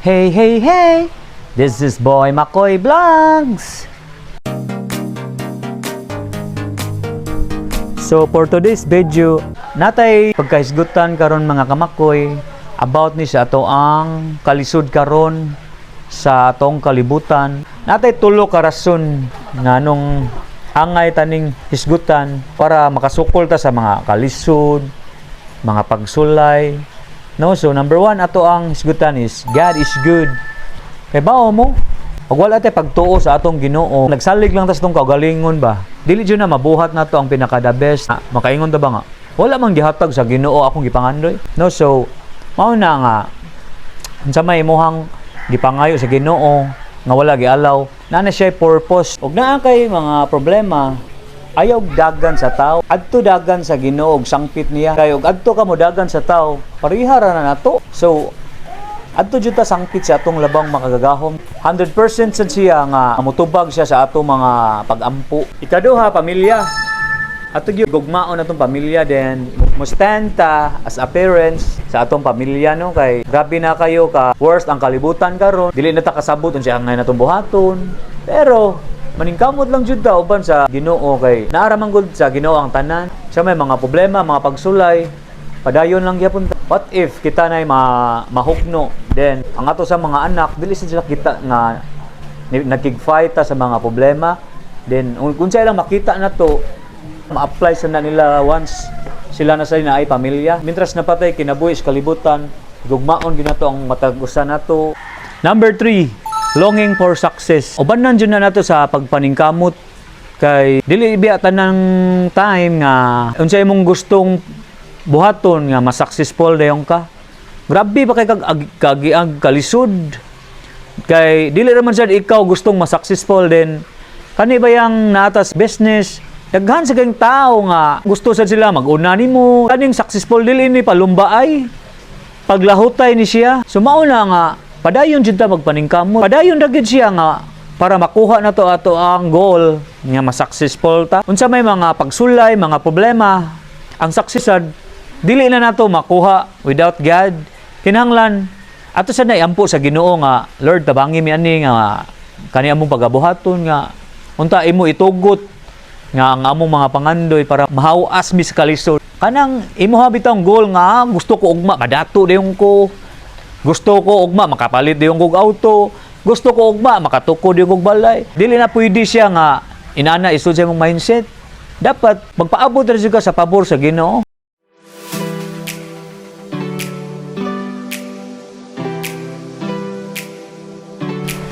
Hey, hey, hey! This is Boy Macoy Vlogs! So for today's video, natay pagkahisgutan karon, mga kamakoy, about ni sa ato ang kalisod karon sa atong kalibutan. Natay tulo ka rason nga nung angay taning hisgutan para makasukol ta sa mga kalisod, mga pagsulay. No, so number one ato ang hisgutan is God is good. Kay bao mo, pag wala tay pagtuo sa atong Ginoo, nagsalig lang tas tong kaugalingon ba. Dili jud na mabuhat nato ang pinaka the best. Ah, makaingon ta ba nga? Wala man gihatag sa Ginoo akong gipangandoy. No, so mao na nga unsa may imuhang gipangayo sa Ginoo nga wala gialaw, naa na siya purpose. Ug naa kay mga problema, ayaw dagan sa tao, adto dagan sa Ginoo ug sangpit niya. Kay og adto ka mo dagan sa tao, pareha ra na nato. So adto jud ta sangpit sa atong labang makagagahom. 100% sad siya nga mutubag siya sa atong mga pagampo. Ikaduha, pamilya. Ato gyud gugmaon atong pamilya, then mo stand ta as a parents sa atong pamilya, no, kay grabe na kayo ka worst ang kalibutan karon, dili na ta kasabot unsa angay natong buhaton, pero maningkamot lang jud ta uban sa Ginoo kay naa ra man gud sa Ginoo ang tanan. Sa may mga problema, mga pagsulay, padayon lang gyapon ta. What if kita nay mahukno, then ang ato sa mga anak dili sila kita nga nagkig-fight ta sa mga problema, then kung sila lang makita na to, ma-apply sa na nila once sila na sa na ay pamilya. Mintras napatay kinabuhi sa kalibutan, gugmaon ginato ang matag usa nato. Number 3, longing for success. Ubanan jud na nato sa pagpaningkamot kay dili biya tanang time nga unsa imong gustong buhaton nga mas successful dayon ka. Grabe ba kay kag kagiag kalisod, kay dili raman sad ikaw gustong mas-successful din. Kani ba yang naatas business, daghan sa kayong tao nga gusto sad sila mag-una nimo. Kaning successful, dili ni palumbaay, paglahutay ni siya. So mao na nga padayon jud ta magpaningkamot, padayon ra gyud siya nga para makuha na to ato ang goal nga mas-successful ta. Unsa may mga pagsulay, mga problema, ang success sad dili na nato makuha without God. Kinahanglan ato sad na iampo sa Ginoo nga, "Lord, tabangi mi ani nga kani among pagabuhaton, nga unta imo itugot nga ang among mga pangandoy para mahawas mi sa kalisod." Kanang imo bitawng goal nga, "Ah, gusto ko ugma madato dayon ko, gusto ko ugma makapalit dayon kog auto, gusto ko ugma makatukod dayon kog balay." Dili na pwede siya nga inana isud sa imong mindset. Dapat magpaabot ra jud ka sa pabor sa Ginoo.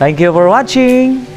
Thank you for watching.